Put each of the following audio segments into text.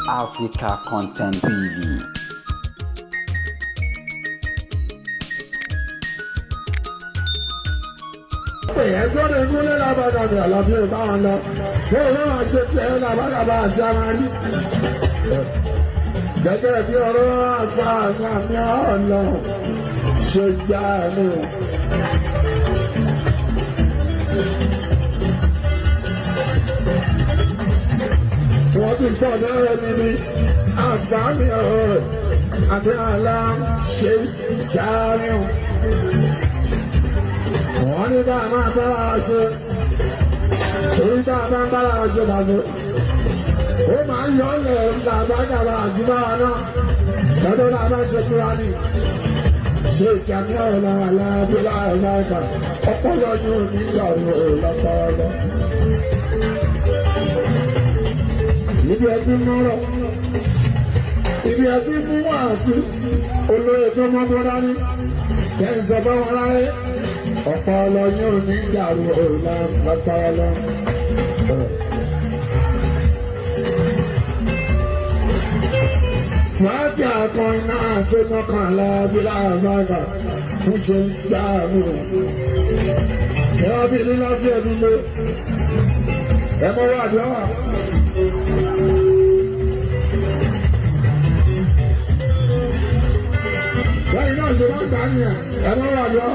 Africa Content TV. Ẹgbọ́n ìgúnlẹ̀ lábàgàbà àlàbí ò bá wọn lọ. Bóun ló máa ṣe tiẹ̀ lábàgàbà àti amárí. Gẹ́gẹ́ bí ọ̀rọ̀ àfààní àmì ọ̀nà ṣe já mi. Wọ́n ti sọ̀dọ̀ ẹni ní àfààní ọ̀rọ̀ àbí àlá ṣe já mi. Wọ́n ní bá a máa bára wa ṣe, torí bá a máa bára wa ṣe bàṣẹ. Ó máa ń yọ ọ́ lẹ̀ làbágàbà àti báwa náà lọ́dọ̀ náà bá ṣe tura ní. Ṣé ìjàmí ọ̀rọ̀ náà aláàbí láàrín àgbà ọpọlọ yóò ní ìyàwó lọ́pọ̀lọ́. Ibi ẹ ti mọ́rọ̀, ibi ẹ ti mú wàásù, olóyè tó mọ́ bó dání, kẹ́ ń sọ báwọn láyé ọpọlọ yóò ní ìdàrú ọ̀la ọpọlọ. Fàájì akọrin náà tó mọ́kànlá bí láàbàgà ń ṣe ń dààmú. Ẹ wá bí lílá sí ẹbí lé. Ẹ mọ wá àdúrà. Lẹ́yìn náà ṣe máa ń gbà nìyẹn. Ẹ mọ wá àdúrà.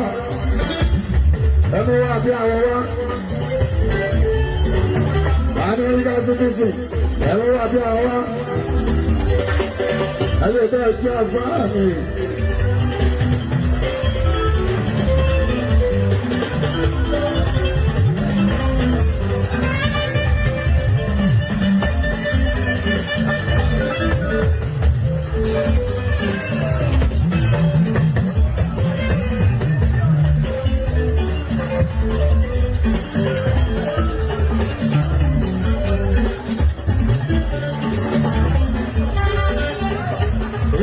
Ẹ mọ wá bí àwọn wá. Amẹ́ríkà síkìsì. Ẹ mọ wá bí àwọn wá. Ẹyẹ bẹ́ẹ̀ jẹ́ àfáà mi.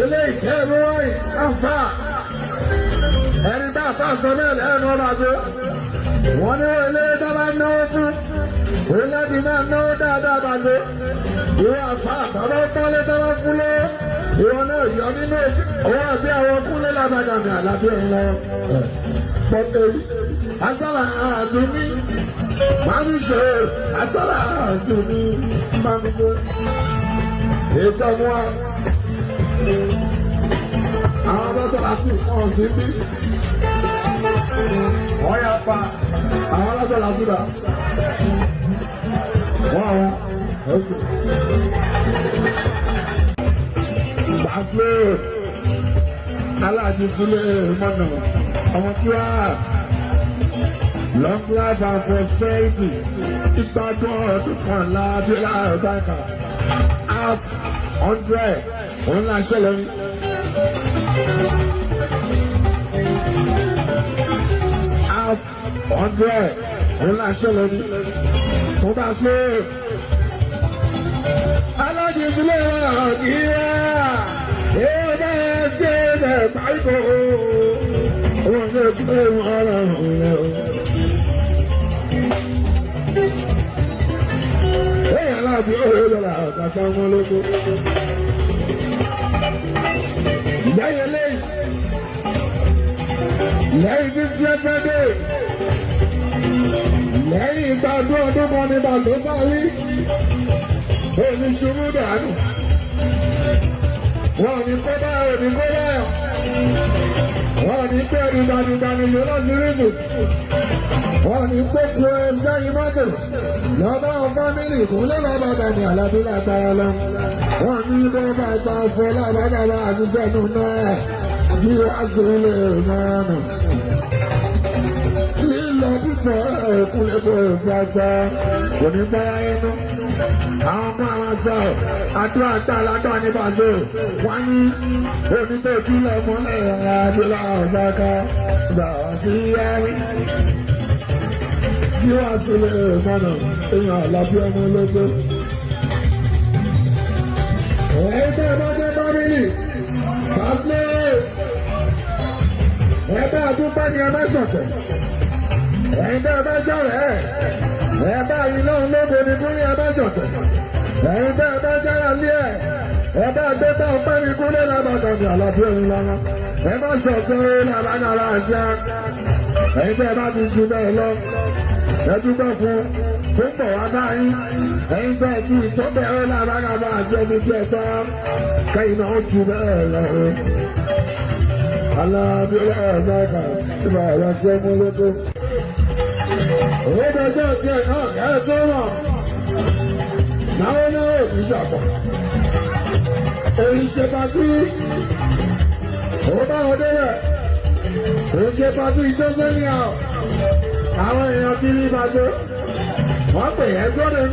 Ilé ìtẹ́ ìlú wáyé àfà. Ẹni bá àfà sọ náà lẹ́nu ọba ṣe. Wọ́n ní ilé dábà náwó fún. Òun láti máa náwó dáadáa bá ṣe. Ìwọ àfà tọ́lọ́ pọ́nlé tọ́lọ́ fúnlé. Ìwọ náà yọ nínú owó àbí àwọn kúnlé lábàgàmì àlàbí ẹ̀ lọ. Pọ̀tẹ́ asálà àtúnmí máa ń ṣe asálà àtúnmí máa ń ṣe. Ètò ọmọ wa àwọn bàtà láti wọn sí bí wọ́n yà pa àwọn bàtà láti rà wọ́n wá ókè. Gbàsílẹ̀ aláàjì sílẹ̀ mọ̀nà ọmọ kíá long life and prosperity ìgbádùn ọdún kan lábẹ́ láàbàkà half hundred òun là ń ṣẹlẹ̀ ní. Half hundred òun là ń ṣẹlẹ̀ ní. Tó bá ṣe aláàjì sílẹ̀ kíá ẹ bá ṣe ẹ pàìkò òun ṣe sílẹ̀ wọn ọ̀rọ̀ rẹ̀. Èèyàn láti òye lọ́la àgbàtà wọn lóko. Lẹ́yìn lẹ́yìn lẹ́yìn fífi ẹgbẹ́ dé lẹ́yìn ìgbàdún ọdún kan ní bàtò parí òní ṣubú dànù. Wọ́n ní kó bá òní kó báyọ̀. Wọ́n ní pé dùgbàdùgbà nìyó lọ́sibítù. Wọ́n ní gbogbo ẹsẹ̀ yìí mọ́tò lọ́dọ̀ fámìlì kúnlẹ̀ lọ́bàdàn ní alábí lágbára lọ. Wọ́n ní bẹ́ẹ̀ bá ta fún lábàdàbà àṣìṣe nù náà jí wá sí ilé mọ́nà. Lílọ bíbọ̀ ẹ̀kúnlẹ̀ bọ̀ ìgbàta kò ní bá inú. Àwọn ọmọ àwọn sọ àdúrà gbà ládùn ní bàṣẹ. Wọ́n ní onítọ̀jú lọ́mọlẹ̀ àdúrà ọ̀gbàkà gbà sí ẹ̀rí bí wàá sílẹ̀ mọ́nà èèyàn àlàbí ọmọ ológbó. Ẹ̀yin tẹ́ ẹ bá jẹ́ fámìlì, pásílẹ̀ ẹ bá dúpẹ́ ni ẹ má ṣọ̀tẹ̀. Ẹ̀yin tẹ́ ẹ bá jọ̀rẹ́ ẹ bá yín lọ́run lógo ni kúrin ẹ má ṣọ̀tẹ̀. Ẹ̀yin tẹ́ ẹ bá jára lé ẹ̀. Ẹ bá gbé tá ọpẹ́ mi kúlẹ̀ lábàtà ní àlàbí ẹ̀rín lánàá. Ẹ má ṣọ̀tẹ̀ làbánàlá àṣà. Ẹ̀yin tẹ́ ẹ bá ti ju bẹ́ẹ̀ lọ. Ẹ dúpẹ́ fún fún bọ̀ wá báyìí. Ẹ̀yin tẹ́ ẹ ti ìtọ́bẹ̀rẹ̀ làbánàlá àṣẹ mi tí ẹ tán. Kẹ́yìn náà ju bẹ́ẹ̀ lọ. Alábí ọ̀ọ́dọ́gba tí bàbá rẹ̀ ṣe mú lóko. Owó dọjọ́ tiẹ̀ náà kẹ́ tó mọ̀. Náwó náà ò ní jàpọ̀. Èyí ṣe pàtí. Owó bá wọn débẹ̀. Èyí ṣe pàtí ìjọsẹ́ ní àwọn. Àwọn èèyàn kiri ìbàṣọ. Wọ́n pè é sóde.